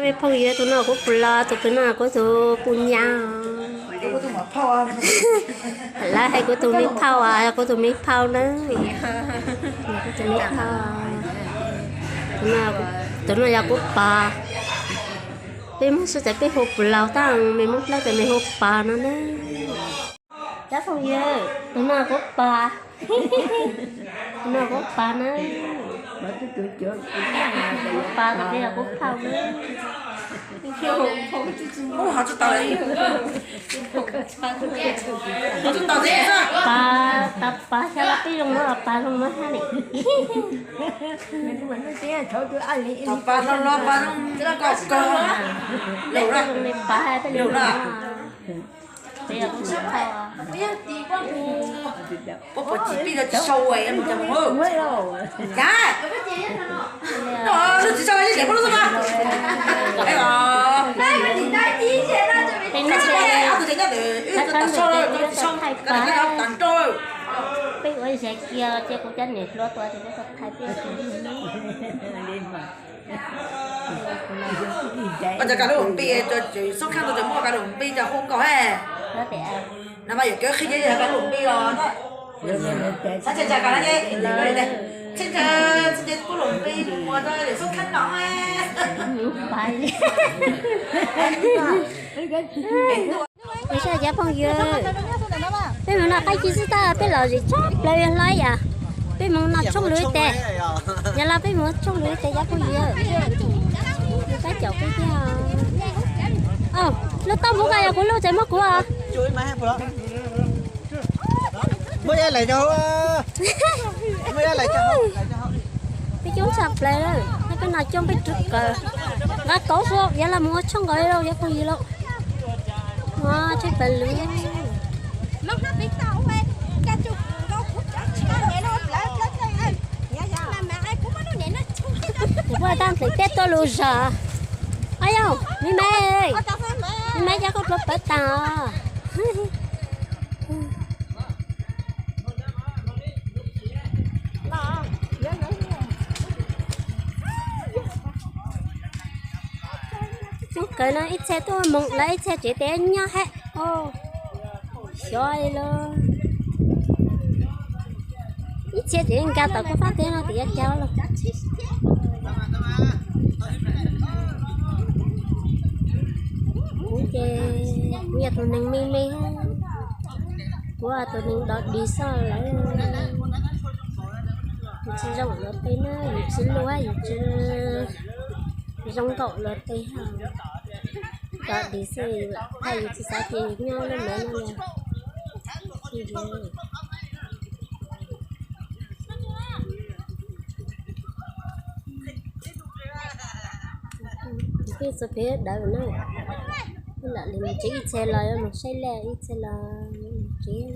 Phooj ywg, tus no kuv puj los, tus pem no kuv tus puj nyav. Lawv hais kuv tus me phauj, yog kuv tus me phauj na. Kuv tus me phauj. Tus no yog kuv pog. Peb Hmoob Suav ces peb hu puj los, tab me Hmoob Dlawb ces me hu pog no na. Cov phooj ywg, tus no kuv pog. Tus no kuv pog na. Kuv pog, tus no yog kuv phauj na. Pog, tab pog xyov los peb zoo no, pog zoo no hab ne. Pog zoo los pog zoo kawg. Peb zoo li pog, peb zoo li pog. Puab puas tsis pib no tsis sau ua mus cas mus. Cas? No lub tsis sau ib sim puab lub xub mas. Peb ua zes kiag ces kuv cov niam hluas tuaj ces kuv tau thaij peb. Ua cas kav lub npis, xub kheej tau cov muaj kav lub npis cov hu nkaus he. No mas yuav kev qhib ces kav lub npis los. Xav tseem tsam kav lub npis, tseem tsam kuv lub npis mus ua rau xub kheej no. Peb cov phooj ywg, peb mus noj qaib ci xwb tab peb los zem tshaj plaws hlo yam. Peb mus noj tshooj lwm tes, yog los peb mus tshooj lwm tes cov phooj ywg. Peb caum peb thiab. Lub taub npua ko yog kuv lub tseem muab kuv. Peb coob tshaj plaws, peb noj coob peb rwg kawg. Nqa kauv xwb, yog los mus ua tshooj nkaus li lauj cov phooj ywg lauj. Ua tshooj pawg lug. Puab tab ntev teb tuaj lug zog. Au yau, me me, me me, cov koj pluav pawv tas os. Coob kawg no, ib txhia tuaj moog lawm, ib txhia tsev tes nyob hab. Xyov li los. Ib txhia tseem nkag tom kuv fab teb no tias yuav cas los. Kuv ces kuv yog tus neeg me me, kuv tus neeg dog dig xwb lawm. Yus tsis zoo luag tes na, yus tsis luag, yus tsis zoo nkaum luag tes. Dog dig xwb, yus tsis xav tias yus nyob lub neej no. Peb txhua peb dawb na, lam li mus tsev ib txhia los yuav mus saib laj, ib txhia los mus tsev.